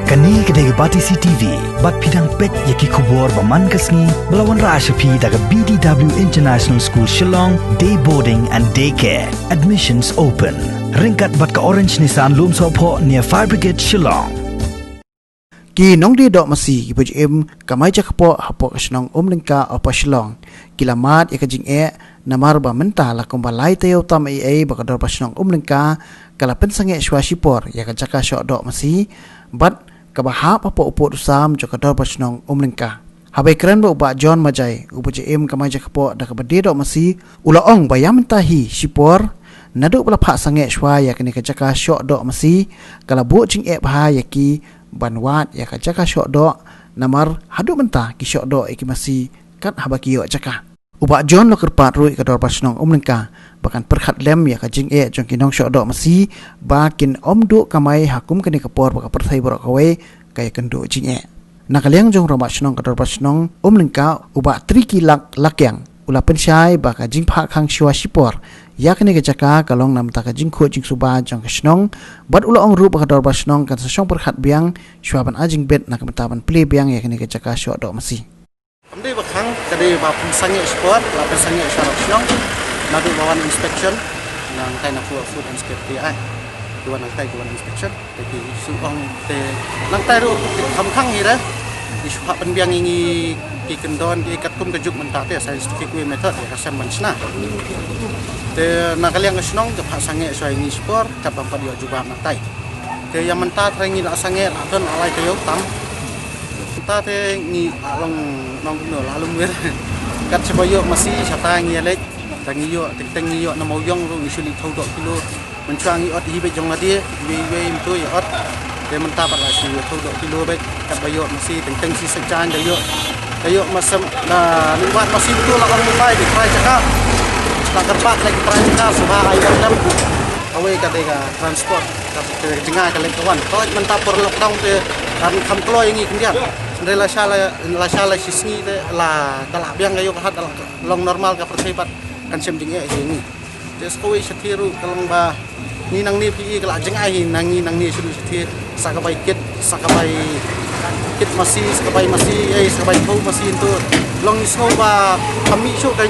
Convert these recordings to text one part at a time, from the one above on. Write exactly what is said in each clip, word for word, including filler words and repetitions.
Kane ka dei ka Batesi T V, bad phi dang peit ïa ki khubor ba man ka sngi, ba la wanrah sha phi da ka B D W International School Shillong, Day Boarding and Day Care. Admissions open. Ryngkat bad ka Orange Nissan Lumsohphoh near Fire Brigade Shillong. Ki nongdie doh masi kiba ju im kamai jakpoh hapoh ka shnong Umlyngka Upper Shillong ki la mad ïa ka jingeh namar ba mynta la kumba lai taïew tam ei ei ba ka dorbar shnong Umlyngka ka la pynsangeh shuwa shipor ïa ka jaka shoh doh masi bad kaba hap hapoh u pud u sam jong ka dorbar shnong Umlyngka. Haba ïakren bad u Bah John Majai, uba ju im kamai jakpoh da kaba die doh masi, u la ong ba ïa mynta hi shipor, naduh ba la phah sangeh shuwa ïa kane ka jaka shoh doh masi, ka la buh jingeh bha ïa ki ban wad ïa ka jaka shoh doh, namar haduh mynta ki shoh doh ïa ki masi kat haba ki ïoh jaka. U Bah John u la kyrpad ruh ïa ka dorbar shnong Umlyngka ba kan pyrkhat lem ïa ka jingeh jong ki nongshoh doh masi ba kin ym duh kamai ha kum kane ka por ba ka pyrthei baroh kawei ka ïakynduh jingeh. Na ka liang jong u rangbah shnong ka dorbar shnong Umlyngka, u Bah Trikilak Lakiang, u la pynshai ba ka jingphah khang shuwa shipor ïa kane ka jaka ka long na ka bynta ka jingkhuid jingsuba jong ka shnong, bad u la ong ruh ba ka dorbar shnong kan sa shong pyrkhat biang shuwa ban ai jingbit na ka bynta ban plie biang ïa kane ka jaka shoh doh masi. Kam dei ba khang, ka dei ba pynsangeh spot, la pynsangeh sha shnong. Naduh ba wan inspection, nangtai na Food, Food Inspection ai. Ki wan nangtai ki wan inspection. Te ki shu ong te nangtai ruh kam khang hi re. Ki shu phah pynbiang ïa ngi ki kyndon ki katkum ka juk mynta te scientific way method ïa ka sem ban shna. Te na ka liang ka shnong ka phah sangeh shuwa ïa ngi shipor, kat ban pat ïoh jubab nangtai. Te ïa mynta te ngi la sangeh la don la lai taïew tam. Mynta te ngi la long nongno la lum wir. Kat shaba ïoh masi shata ngi ïa leit. Te ngi ïoh, teng teng ngi ïoh na Mawïong ruh ngi shu leit thew doh kilo. Mynshuwa ngi ot hi beit jong lade, iwei iwei mynta ïa ot. Te mynta pat la shu ïoh thew doh kilo beit. Kat ba ïoh masi teng teng shi sait jaiñ da ïoh. Da ïoh masem da leit wad masi mynta la ong mynta ki trai jaka. La kyrpad la ki trai jaka shuwa ai ïoh lem. Kawei ka dei ka transport. Ka, ka jngai ka leit ka wan. Ko mynta por lockdown te kan kham kloi ngi khyndiat. Hynrei la sha la, la sha la shi sngi te la ka la biang ka ïoh ka hat ka la long normal ka pyrthei pat kan shem jingeh hi ngi. Te sa kawei shathie ruh ka long ba ngi nangne phi i ka la jngai hi na ngi nangne shu shathie sa ka bai kit, sa ka bai kit masi, sa ka bai masi, eh, sa ka bai thau masi tu. Long ngi sngew ba kham mih shuh ka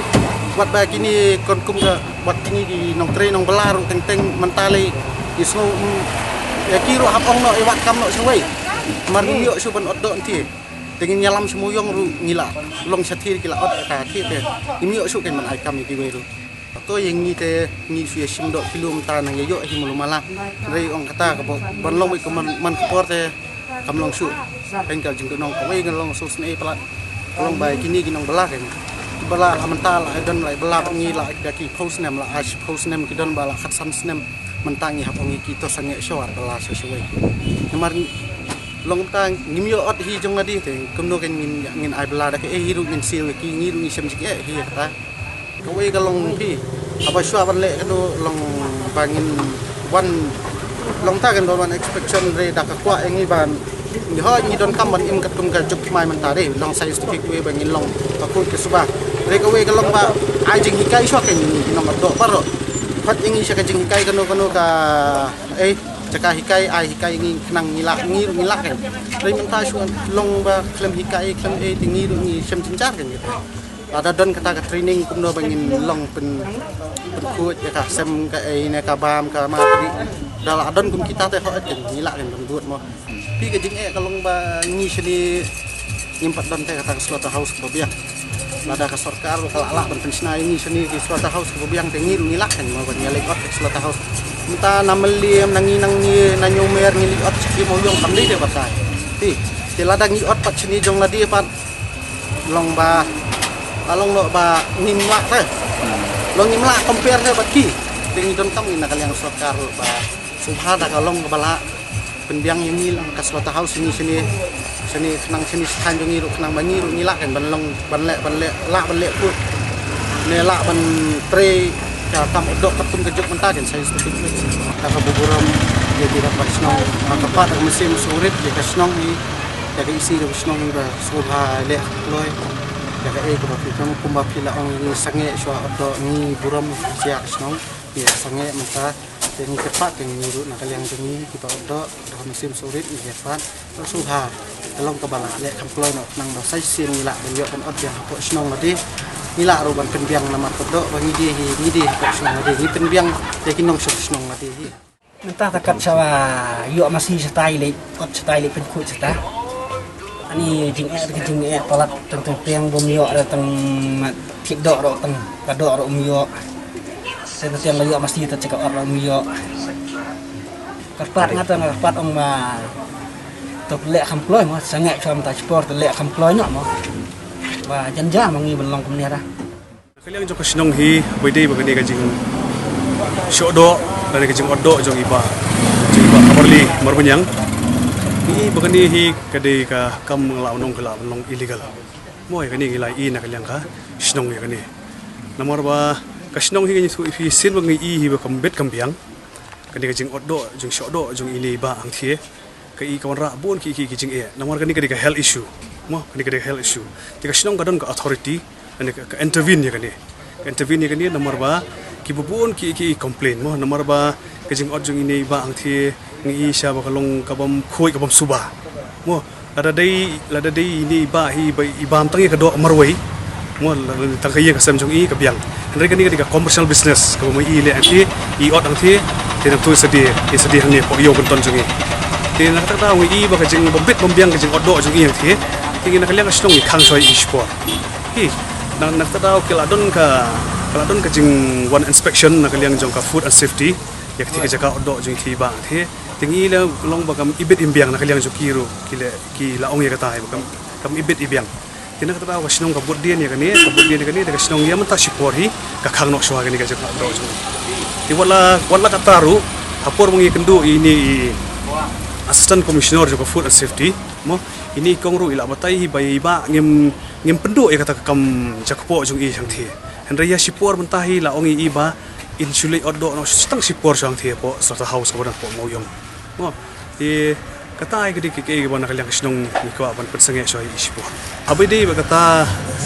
wat ba kine kon kum ka wat kine ki nongtrei nongbylla ruh teng teng mynta lei ngi sngew, mm, ïa ki ruh hap ong noh ïa wat kam noh shawei. Mar ngi ïoh shu ban ot doh nti. Te ngin ïalam shu Mawïong ruh ngi la long shathie ki la ot ka thie te. Ngim ïoh shu kan man ai kam ïa kiwei ruh. Hato ïa ngi te ngi shu ïa shim doh kilo mynta nang ïa ïoh hi malu mala. Hynrei ong kata ka bok ban long beit ka man, man ka por te kam long shuh. Kan ka jingkynong kawei kan long shuh sne palat. Ka long ba kine ki nongbylla kan. Ki bylla la mynta la don la bylla bad ngi la da ki phew snem la ash phew snem ki don ba la khatsan snem. Mynta ngi hap ong ïa ki to sangeh shuwa bylla shuwa shuwei. Namar long mynta ngim ïoh ot hi jong lade te kumno kan ngin, ngin ai bylla da kaei hi ruh ngin siew ïa ki ngi ruh ngi shem jingeh hi kata. Kawei ka long phi. Haba shuwa ban leh kano long ba ngin wan long ta kan don wan inspection re da ka kwah ïa ngi ban ngi hoi ngi donkam ban im katkum ka juk thymmai mynta re long scientific way ba ngin long ka khuid ka suba. Re kawei ka long ba ai jinghikai shuwa ka ngi ngi nong doh baroh. Pat ïa ngi sha ka jinghikai kano kano ka, eh, jaka hikai ai hikai ngi khnang ngi lah ngi ruh ngi lah kan. Re mynta shuwa long ba khlem hikai khlem, eh, te ngi ruh ngi shem jynjar kan. Lada don kata ka training kumno ba ngin long pyn, pynkhuid ïa ka sem ka ei ne ka bam ka ma ka dih. Da la don kum kita te hooid kan ngi lah kan ban bud mo. Phi ka jingeh ka long ba ngi shane ngim pat don te kata ka slaughterhouse kaba biang. Lada ka sorkar ka lah lah ban pynshna ïa ngi shane ki slaughterhouse kaba biang te ngi ruh ngi lah kan mo ban ïaleit ot ka slaughterhouse. Mynta na Mylliem na ngi nangne na Ñiewmer ngi leit ot sha ki Mawïong kam dei te batai. Phi te lada ngi ot pat shane jong lade pat long ba, ba long noh ba ngim lah te. Long ngim lah compare te bad ki. Te ngi donkam ngi na ka liang sorkar ba sngewbha da ka long kaba lah pynbiang ïa ngi lang ka slaughterhouse ngi shane, shane khnang shane shan jong ngi ruh khnang ba ngi ruh ngi lah kan ban long ban leh ban leh lah ban leh khuid. Ne lah ban trei ka kam doh katkum ka juk mynta kan science to fix. Ka ka burom ïa ki rangbah shnong ka pat ka mynsiem surit ïa ka shnong hi. Ïa ka isi ka shnong hi ba sngewbha leh kloi. Ïa ka ei kaba phi ong kumba phi la ong ngi sangeh shuwa ot doh ngi burom ïa ka shnong. Ïa sangeh mynta. Ngi kyrpad te ngi ruh na ka liang jong ngi kiba ot doh, da ka mynsiem surit ngi kyrpad. Ka sngewbha ka long kaba lah leh kham kloi noh, nang ba sa shisien ngi lah ban ïoh ban ot biang hapoh shnong lade. Ngi lah ruh ban pynbiang namar ka doh ba ngi dei hi, ngi dei hapoh shnong lade, ngi pynbiang ïa ki nongshong shnong lade hi. Mynta ta kat sha ba ïoh masi shatai leh, ot shatai leh pynkhuid shata. Ani jingeh, ka jingeh palat tang tang tang bym ïoh, tang thik doh ruh tang ka doh ruh um ïoh. Tang tang la ïoh masi ta chika ot ruh um ïoh. Kyrpad nga tang kyrpad ong ba to leh kham kloi mo, sangeh chwa mynta shipor to leh kham kloi noh mo. Ba jan ja ma ngi ban long kumne ra. Na ka liang jong ka shnong hi, haba ïadei bad kane ka jingshoh doh lane ka jingot doh jong i Bah, jong i Bah Amberly Marbaniang. Ngi i ba kane hi ka dei ka kam, nga lah ban ong ka lah ban long illegal. Mo, ïa kane ngi la i na ka liang ka shnong ïa kane. Namar ba ka shnong hi, ngi shu i phi sien ba ngi i hi ba kam bit kam biang. Kane ka jingot doh, jingshoh doh jong ine i Bah hangthie, ka i ka wanrah bun ki, ki, ki jingeh. Namar kane ka dei ka health issue. Mo, kane ka dei ka health issue. Te ka shnong ka don ka authority, kane ka, ka intervene ïa kane. Ka intervene ïa kane namar ba kiba bun ki, ki complain mo. Namar ba ka jingot jong ine i Bah hangthie ngi i sha ba ka long kabym khuid, kabym suba. Mo, lada dei, lada dei ine i Bah hi ba i bam tang ïa ka doh marwei. Mo, la, la, tang ka ïing ka sem jong i ka biang. Hynrei kane ka dei ka commercial business kaba ma i leh hangthie, i ot hangthie. Te nangta i sa die, i sa die hangne hapoh ïew kynton jong i. Te na kata ka daw ngi i ba ka jingbym bit bym biang ka jingot doh jong i hangthie, te ngi na ka liang ka shnong ngi khang shuwa ïa i shipor. Hi, na, na kata ka daw ki la don ka, ka la don ka jingwan inspection na ka liang jong ka food and safety ïa kata ka jaka ot doh jong i Bah hangthie. Te ngi la long ba kam ibit im biang na ka liang jong ki ruh, ki la, ki la ong ïa kata hi ba kam, kam ibit i biang. Te na kata ka daw ka shnong ka bud dien ïa kane, ka bud dien ïa kane, te ka shnong ïa mynta shipor hi ka khang noh shuwa kane ka jaka ot doh jong i. Te wat la, wat la kata ruh, ha por ba ngi kynduh ïa ine i Assistant Commissioner jong ka Food and Safety mo, ine i kong ruh i la batai hi ba i Bah ngim, ngim pynduh ïa kata ka kam jakpoh jong i hangthie. Hynrei ïa shipor mynta hi la ong ïa i ba in shu leit ot doh noh tang shipor shuwa hangthie hapoh slaughterhouse kaba don hapoh Mawïong. Mo, te kata hi ka dei ka, ka, kaba na ka liang ka shnong ngi kwah ban pynsangeh shuwa ïa i shipor. Haba ïadei bad kata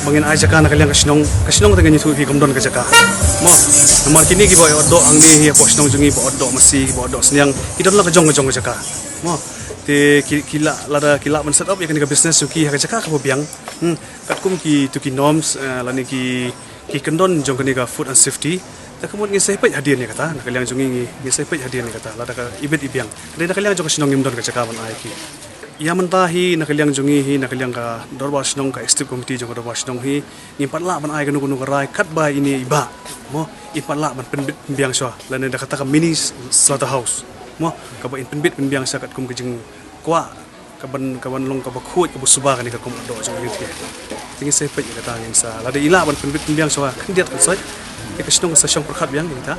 ba ngin ai jaka na ka liang ka shnong, ka shnong te ngan ïathuh ïa phi kam don ka jaka. Mo, namar kine kiba ot doh hangne hi hapoh shnong jong ngi, ba ot doh masi, ba ot doh sniang, ki don la ka jong ka jong ka jaka. Mo, te ki, ki lah, lada ki lah ban set up ïa kane ka business jong ki ha ka jaka kaba biang. Hmm, katkum kito ki norms, eh, lane ki, ki kyndon jong kane ka food and safety. Te ka mut ngin sa peit hadien ïa kata, na ka liang jong ngi, ngi, ngin sa peit hadien ïa kata, lada ka ibit i biang. Hynrei na ka liang jong ka shnong ngim don ka jaka ban ai ki. Ïa mynta hi, na ka liang jong ngi hi, na ka liang ka dorbar shnong, ka executive committee jong ka dorbar shnong hi, ngim pat lah ban ai kano kano ka rai katba ine i Bah mo, im pat lah ban pynbit pynbiang shuwa lane da kata ka mini slaughterhouse mo, kaba in pynbit pynbiang shuwa katkum ka jingkwah kaban, kaban long kaba khuid, kaba suba kane ka kam ot doh jong i hangthie. Te ngin sa peit ïa kata, ngin sa, lada i lah ban pynbit pynbiang shuwa khyndiat khynsoit, te ka shnong kan sa shong pyrkhat biang ïa kata.